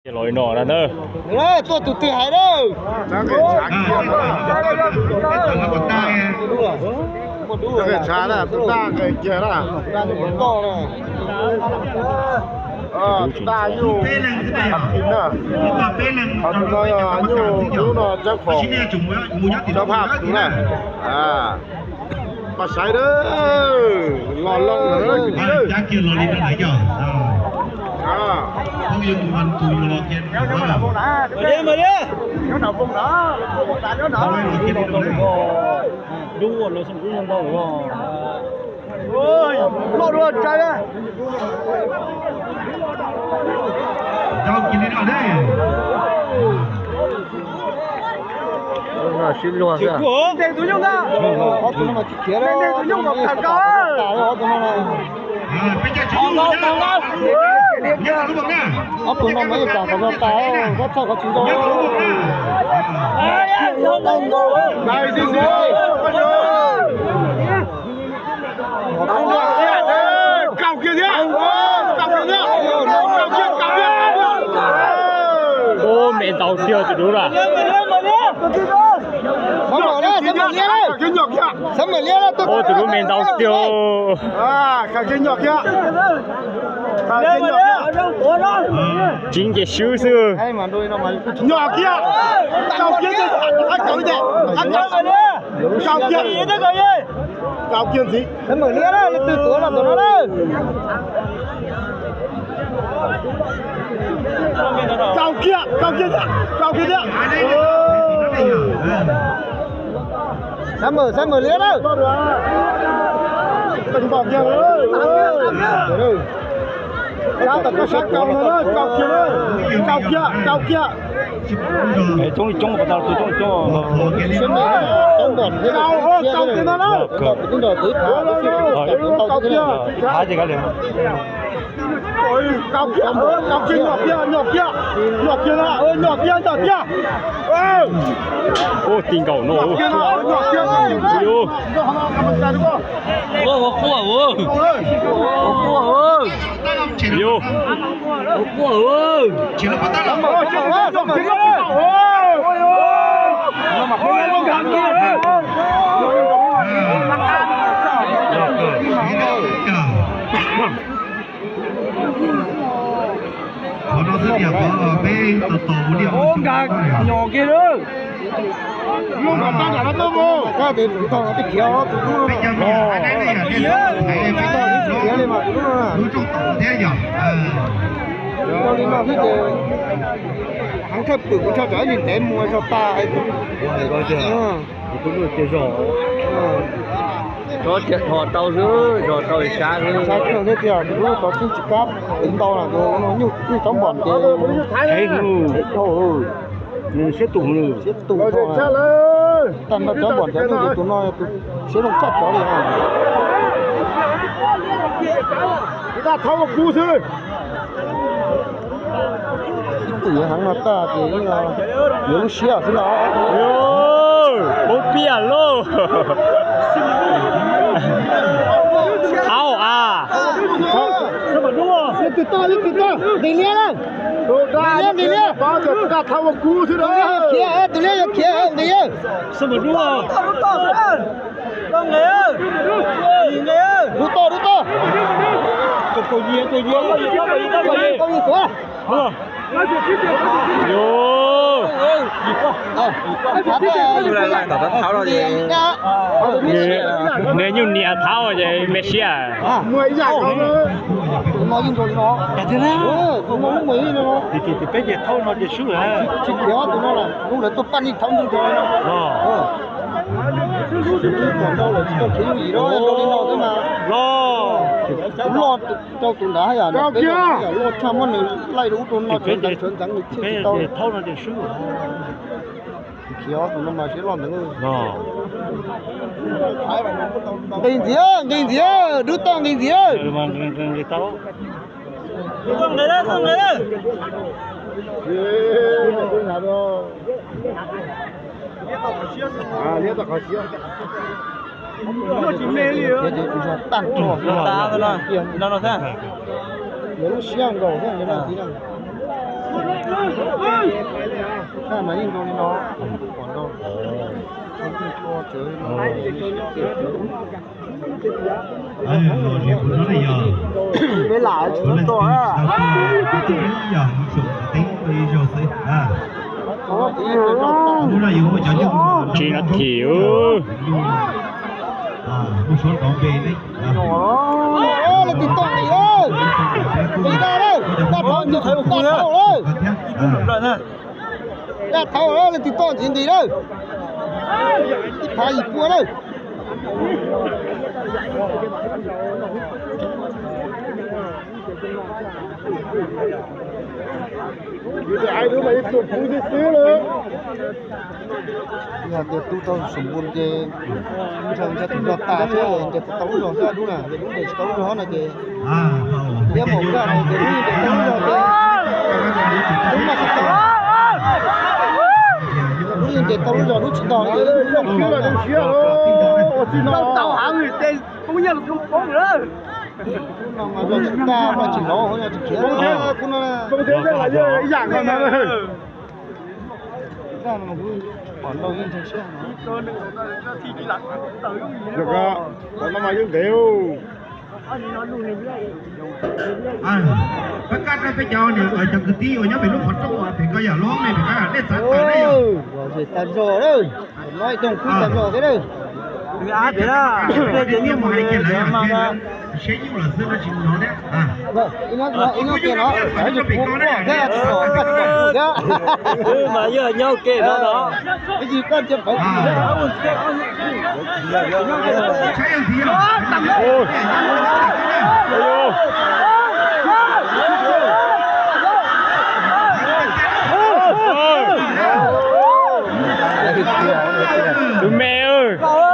Los li no na. Tuaj tus twg hais na. Tus no nyuj lub no tsav khom tsav phaj tus na. Mas saiv dawb los loo kwv tij. Loj dua tsav. Sib luag xwb. Ob tug no mas yeej kam kom tag, koj txhawj qhov tsis nto. Ub, me ntau tiag tus dub na. Ub, tus dub me ntau tiag. Tsis nce swb xwb. Nyob kiag, tau kiag, tau kiag ntxiv. Tau kiag ntxiv. Sawv mawm liab na, leej twg tuav los tom no na. Tau kiag, tau kiag, tau kiag thiab. Sawv mawm, sawv mawm liab na. Tau kiag, tau kiag, tau kiag, tau kiag, tau kiag. Coob li coob, tau tus coob li coob. Tau kiag no na. Tau kiag, tau kiag, nyom kiag, nyom kiag, nyom kiag na, nyom kiag, nyom kiag. Ub, ti nkaus no. Ua quaj, ua quaj, ua quaj. Qhov no xwb tias qhov peb tos tos ua liaj ua teb. Nyom kiag lawm. Lub nram tab nram no tuaj mus. Koj tes tus tog no twb khiav tus lub no. Khiav li mas tus lub no. Lub rooj tod thiab yog. Rau li no xwb ces heev thawj pwm kuv tso tsam ib lig ntev mus tso tas. Tus lub tiag zog. Tso tiag tho tau xwb, tso tau li sab xwb. Sab thiab tiag, tus lub tod tsis kab tiv ntau na, tus no nyuj tsob npom ces siab tus, siab tus, tag nrho cov npom cov nyuj ces tus no siab zoo tshaj cov li. Ib tug thab ua kub xwb. Ib tug yuav heev no tag ces yuav lub siab xwb no. Poob piaj lauj. Thauj a. Leej twg toj, leej twg toj, nqis liab na. Nqis liab, nqis liab. Tus liab yuav khiav, tus liab yuav khiav, nqis. Dub toj, dub toj. Nws nyuj niam thauj ces me siab. Peb ces thauj no ces swb lawm. Tsis khiav tus no lawm, lub lawv tuaj paj nij thauj ntug rau no. Pom ntau lawm tsis tau khiav yooj yim rau li no xwb mas. Loj rau tus nrad yam, loj tshaj muab nws laij rau ub rau no, tshuav ntxeev nws thiaj tsis tau. Khiav tus no mas siab loj ntawd. Nqis ntxiv, nqis ntxiv, dub toj nqis ntxiv. Tag nrho. Yuav lub siab nkaus thiab. Mas yeej zoo li no, pom no. Peb lam tsis tau yog ib xyoo teeb ib zaug xwb. Tsis no thim. Mus suav nrov npe ne. Leej twg toj nqis lawm? Nqis da lawm, daj thauj, daj thauj lawm. Daj thauj lawm, leej twg toj ntxiv nqis lawm. Ib phav yim pua lawm. Yog tias tu tau sum npun ces nrhiav nrhiav tus zog tas thiab nrhiav tau lub zog xwb dub na, yog dub nrhiav tsis tau lub zog no ces, yog maum zog no ces dub nrhiav tau lub zog ces, dub mas tsis tau, dub nrhiav tau lub zog dub tsis tau ces dub tsis tau. Hnub no mas zog tsis tau, zog tsis lov, zog tsis khiav. Hnub no pom no yeej ntseeg siab. Pom no mas yeej ntev. Pab kaj rau peb cov niam cov kwv tij uas nyob pem lub qhov rooj uas pem ko yog lub me pem ko dej txav tawm ne yom. Tag zog lawm, no ib tug kub tag zog thiab lawm. Tias mus hais kiag lawv siab nyuj lawm xwb no tsis hnov thiab. Ib nyob kiag no, ib nyob pem ko thiab. Mas yog nyob ke no no. Yus me,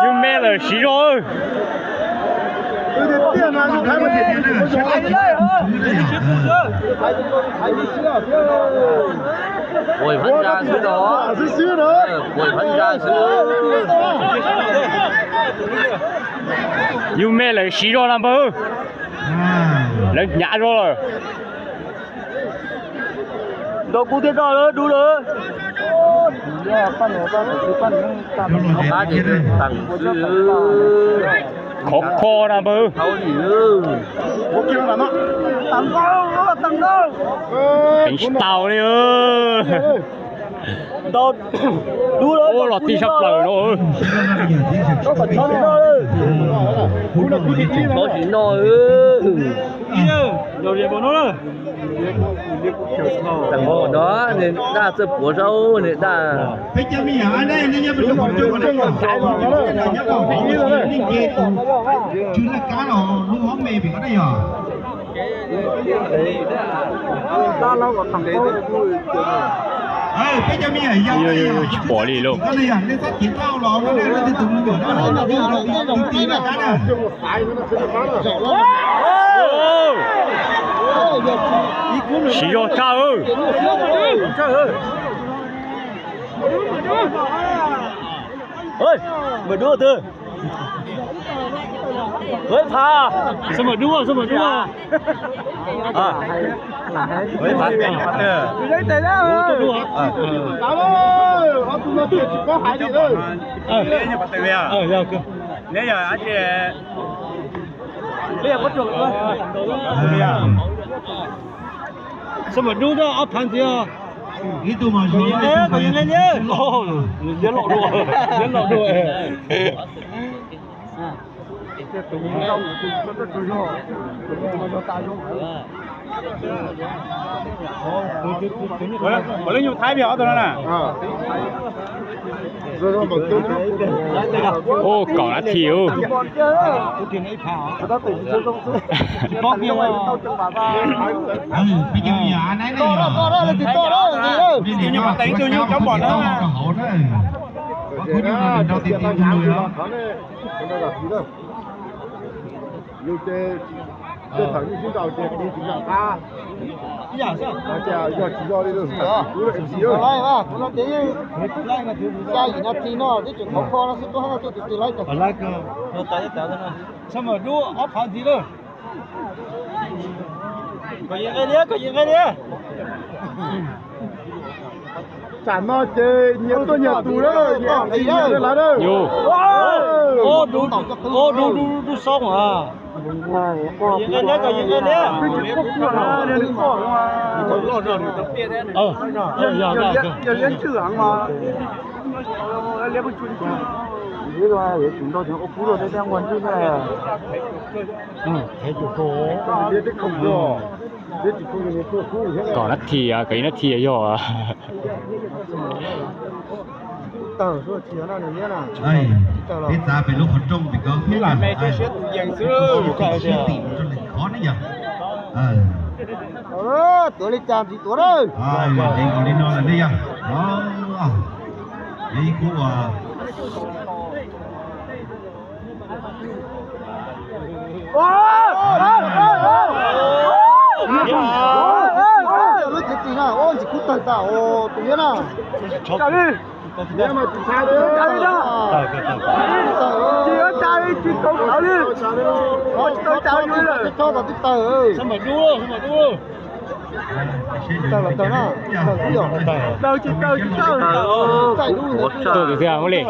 yus me lawm siv zog. Ua pab ntsa xwb no, ua pab ntsa xwb. Yus me lawm siv zog na npawg, lawv hnyav zog lawm. Nrog kuv thiab nrog lawv dub lawm. Qab ces tag xwb. Khov kho na npawg. Heev tsis tau li. Ua los tij sab plaws no. Tsis noj. Tag nrho no nws daj txawj puav zaub nws daj. Peb cov me nyuam nej nyob pem lub qhov rooj uas nej nyob tom hauv nej nce tus tsw laj kab los lub hob me pem ko na yog. Peb cov me nyuam yau nej yog, tsis pom li lauj. Nej txhob tiv tauj los no nej leej twg tus me nyuam na, tus tij laj kab na. Siv zog tshaj. Mawm dub twg? Ib phav. Xab mawm dub, xab mawm dub. Xab mawm dub ob phav ntxiv. Ib tug mas zoo, ib tug mas zoo. Nws liab loj dua, liab loj dua. Ua lub nyuj thaib peb ob tug no na. Ua kaum na thi ub. Yog tsis yog li, kuv no ces yeej xya yim nas this no twb tsis khov kho no xwb, tuaj hab tuaj tus twg laib tag. Xab mawm dub ob phav ntxiv lawm. Kom yim nqe liab, kom yim nqe liab. Tsam no ces nyias tuaj nyias tus lawm, nyias tus nyias lawv lawm. Yus. Ub, dub dub dub xoob a. Yog liab ntswj heev mas liab pheej tsuj ntswj. Yuav tsum nrog cov ua kub rau tej nquag ntswj na. Liab teb khoom rau. Kom nab thi, kom ib nab thi yog. Peb txav pem lub qhov rooj pem ko thiab na. Siab tim rau lwm qhov ne yog. Tuav li cas tsis tuav na. Deev nkaus li no lawm ne yog. Ib khub uas Lub cev tis na, ub, ntsis kub tawg tas os tus liab na. Tsis tawg los tawg na, tawg tib yom. Tuaj tus twg muab li.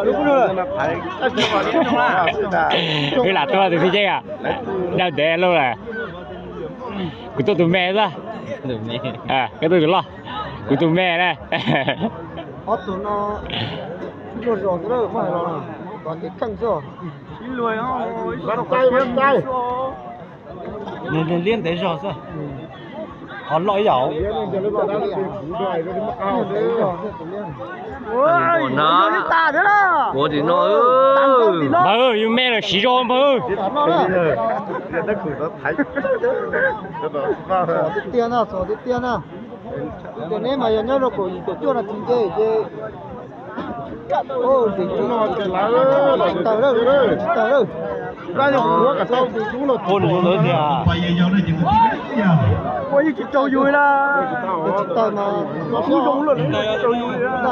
Wb lam tuaj tus twg tseeb a. Dab ntev lauj lawm. Kuv tuaj tus me xwb. Koj tuaj tus loj. Kuv tus me na. Ob tug no luag zos xwb, muab hais los no, tom kev kheej xwb. Nws liab ntev zog xwb. Qhov loj ib yam. Npawg, yus me lawm siv zog npawg. Tiag na, tiag na. Ces neb mas yog nyob rau kaum yim kaum cuaj nas this nce ces tsis tawg lawm, tsis tawg lawm. Ua nws ua ntawd tiag. Ua yeej tsis raug yus na. Tsis tawg mas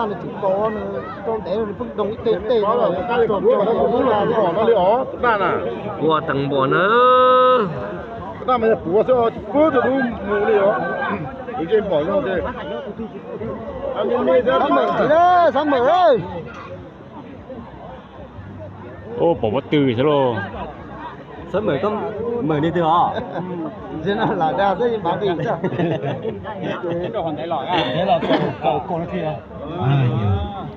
nws tsis pom, nws rau ntev nws pheej doog ib teg teg. Ua teev npom na. Ub, pom pob tw xwb lauj. Xab Mawm, Mawm li twg os? Lam dag xwb, yeej pav pes tsawg.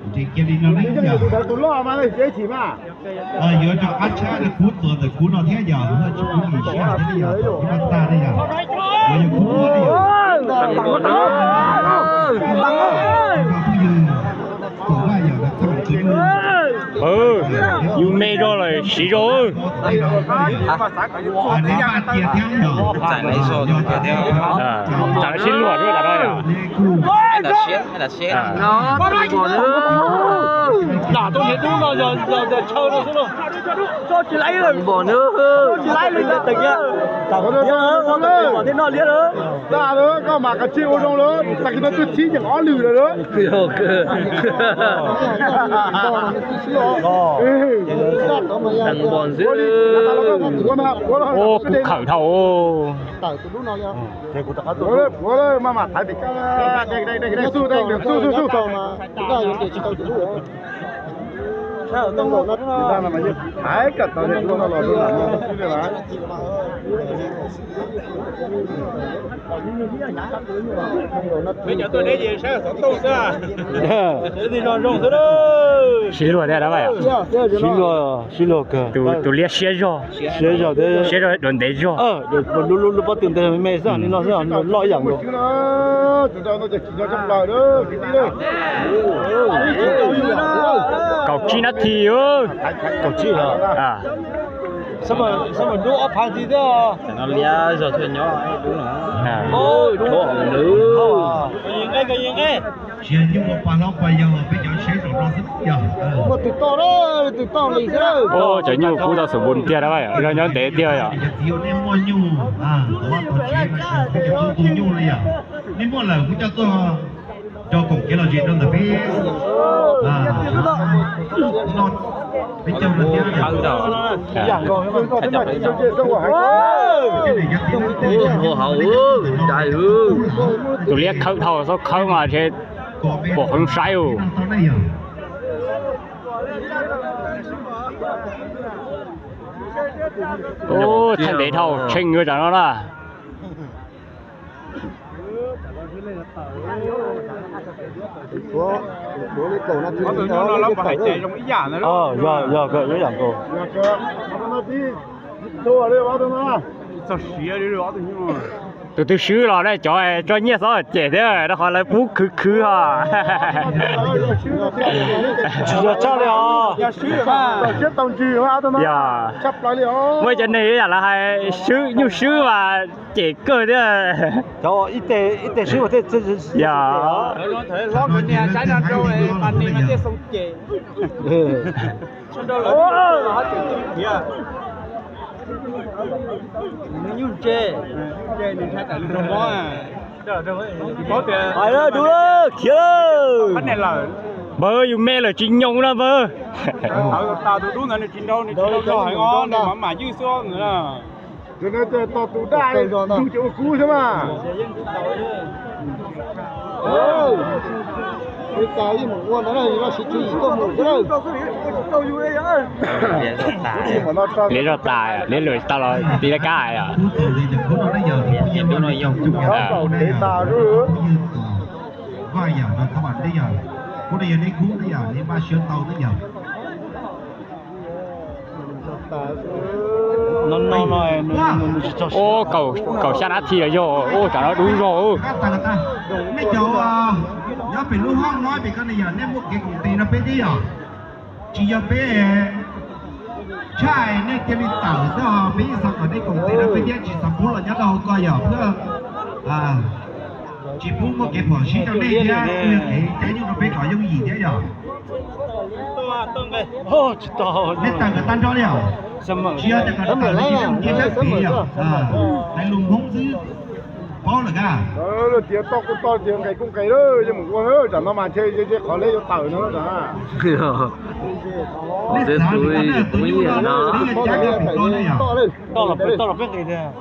Ntses kiag li no ne yog. Tus loj mas ib chim mas. Yuav rau qab tshab rau kuv tuav ntawm kuv no thiab yog, tsis kuv lim siab thiab yog, kuv no tag ne yog. Mas yog kuv ua ne yog. Pwg, yus me zog lawm siv zog. Neb vaj cia thiab yog. Tsam lawv sib luag rau tam no yog. Npom na. Daj, koj mas kav tsij ua zoo lawm, tag kis no twb thib nyeem ob lwm lawm. Ub, kuv khawm dhau. Sib luag thiab dab. Sib luag, sib luag kawg. Tus liab siab zog, siab zog, dua ntev zog. Lub pob tw ntev me xwb, li no xwb, loj ib yam nkaus. Kaum tsib nab this. Kaum tsib. Xab Mawm dub ob phav ntxiv thiab. Tam no liab zog thiaj nyob dub no. Tsis yog nyuj ua pa hlob pa yau, peb cov saib zaum no xwb yog. Muaj twg toj, twg toj li xwb. Cov nyuj kub tau xum npun tiag na, yog nyob ntev tiag yom. Yog txiv nej muaj nyuj, tov tau tsev, peb cov tub tu nyuj na yom. Nej muaj lawm kuv coj tuaj rau koom kev lom zem rau ntawm peb. No peb caug no thiab. Hauv, dai hwv. Tus liab khawb dhau, txhob khawb mas ntshe pom qhov saib os. Thaij ntev dhau, tsheej yuav tsam no na. Tus twg swb los ne cov tso nyiaj xob cem thiab rau qhov lawv pub khwv khwv os. Tsis yog tshaj li os. Yog, muaj cov neeg ib yam lawv hais swb nyuj swb mas cem kawg thiab. Yog. Hais dub khiav lawm. Npawg, yus me lawm tsis nyoo na npawg. Tus no tos tus daj ntug ces ua kub xwb mas. Liab zog tas, liab lwm tsis tau los ti laj kab os. Ua kaum xya nab thi los yog ua tsam no dub zog. Nej cov nyob pem lub hoob no pem ko ne yog nej muaj kev koom tes rau peb thiab yog? Tsis yog peb tshaj, nej cia li tawm xwb os, peb yeej xav kom nej koom tes rau peb thiab, tsis xav pub los nyob rau hauv ko yog pab tsis pub muaj kev phom sij rau nej thiab, yog kev caij nyooj rau peb kom yooj yim thiab yog. Nej tawm kom tag nrho li os. Tsis yog tias kom nej tawm li, cia sab kev yog, hais lus Hmoob xwb, paub lawm kab. Tias toj kuj toj, tias nqes kuj nqes lawm, yeej mus ua tam no mas ntshe qhov liab yuav tawm no. Nej xav li ko na, tus nyuj no, nej yuav cav pem ko ne yog. Toj los peb nqis tiag.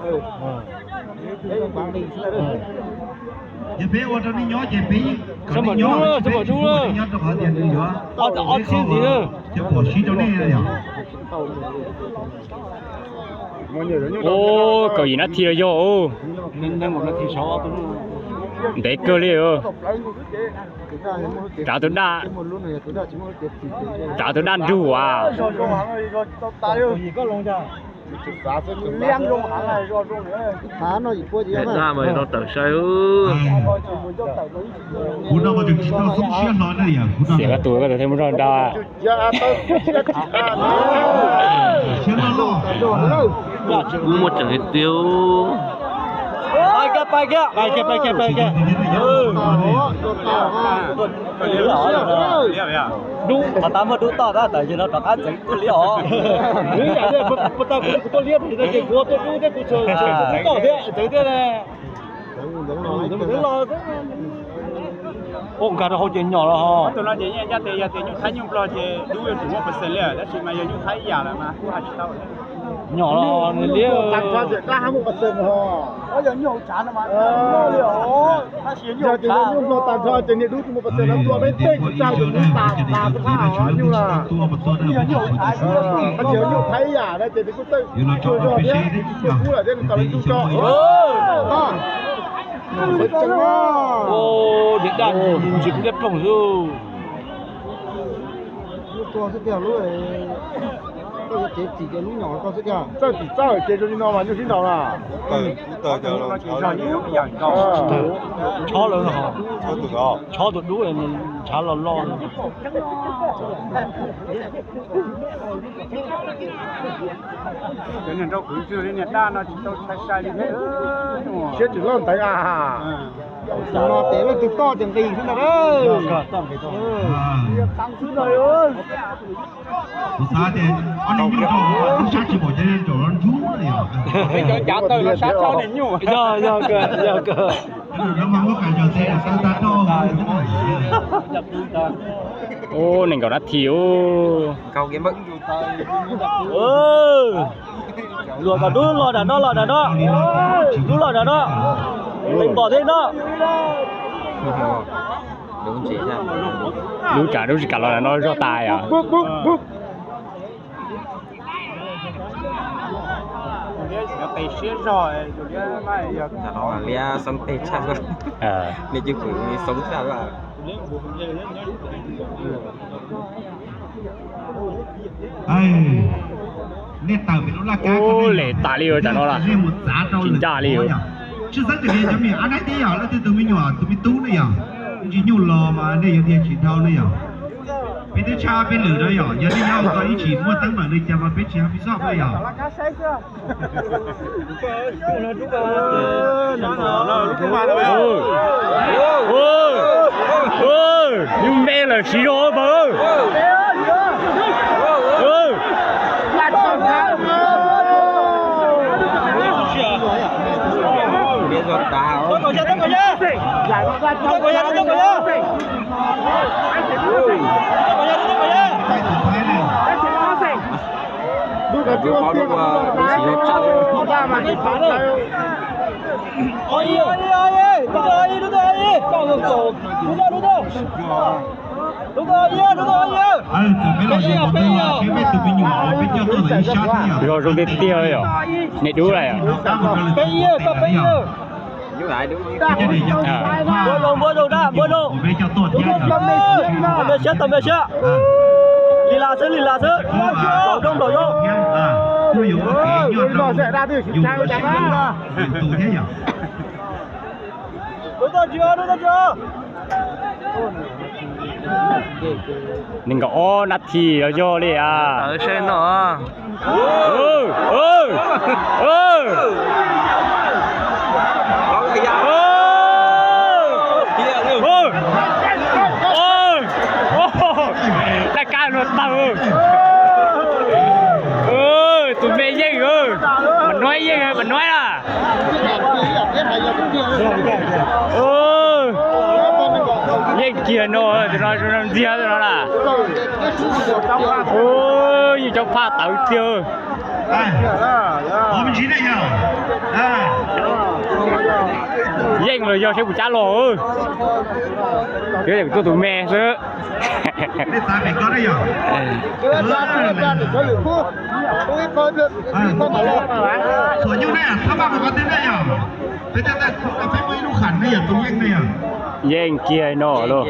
Yog peb ua rau nej nyob ces peb kom nej nyob, peb tsis pub kom nej nyob rau qhov tias nws yuav, cov phom sij rau nej yog. Ua kaum yim nab thi los yog. Ntev kawg li. Tsav tus daj, tsav tus daj nrug as. Daj mas tawm sai. Kuv no mas tseem tsis tau xoob siab hlo ne yom, kuv no. Xiam koj tus, koj tus thiaj muaj zog nrog. Kuv muaj tseem tiag. Dub, qhov tab muaj dub toj tab tom yog no rov qab txeev tuaj liab os. Kuv tuaj liab ces kuv tuaj dub thiab kuv txeev toj thiab txeev thiab ne. Ua nkag rau hauv ces nyom los ho. Tus no ces yeej ncaj tias yog tias nyuj Thaib nyuj Nplog ces dub yuav tsum muaj percent li, tab sis mas yog nyuj Thaib ib yam lawm mas kuj hais tsis tau. Nyom los nws liab. Tag nrho ces dab hab muaj percent ho. Yog tias yog nyuj Nplog tag nrho ces niag dub tsis muaj percent, lawv tua peb tej tsis tag ces dub tas tas tas hab nyuj na. Tab sis yog nyuj Thaib ib yam na ces nws kuj txawj tsuag zog thiab, tsuag kub lawm thiab nws tau lawv nyuj tso. Niam daj ntsis kuv liab ploog xwb. Txawj txawj ces zoo li no mas nyuj sib nraus na. Chob lawm, chob tus dub ntshav los loj. Cov niag nraug kwv ntswg li niag daj no tsis tau sai sai li thiab. Siab tsis loj ntev a. Tus no tes leej twg toj ces nqis xwb ntag. Kuv xav tias ob niag nyuj rau lub sab tsis pom cov niag nraum no ntsub li os. Peb cov cav taw no sab tshaj niag nyuj. Yog, yog kawg, yog kawg. Ub, nees nkaum nab thi ub. Luag kom dub los nram no, los nram no. Dub los nram no. Pom thiab no. Lub tsev, lub tsis kam los no zoj tas yom. Liab xoob teg tshaj, nej cwj pwm xoob tshaj. Nej tawm pem lub laj kab, lem tas li, tam no tsis ncaj li. Tshwj xeeb tias nej cov me nyuam ab naib tib yog leej twg tus me nyuam tus me tub ne yom, ntsis nyuj los mas nej yuav dhia tsis dhau ne yom. Peb twb tshaj peb lwm no yom, yog nej nyob tau ib tsis muaj teeb meem li cas mas peb tsis hais pis xoj ne yom. Yus npe lawm siv zog pawg. Peb los zoo tiag tiag yom, nej dub lawm yom. Npua zoo, npua zoo, npua zoo. Tau me siab, tau me siab. Lis las xwb, lis las xwb. Nplaum zoo, nplaum zoo. Nees nkaum ob nab thi los yog li as. Laj kab luag tawg. Tus me yeej, mas nuaib yeej, mas nuaib a. Yeej kiag no, tus no ntxiag tus no na. Yeej cov phaj tawv tiag. Yeej los yog seb kuv cab los. Tuaj tus me xwb. Yeej kiag no lauj.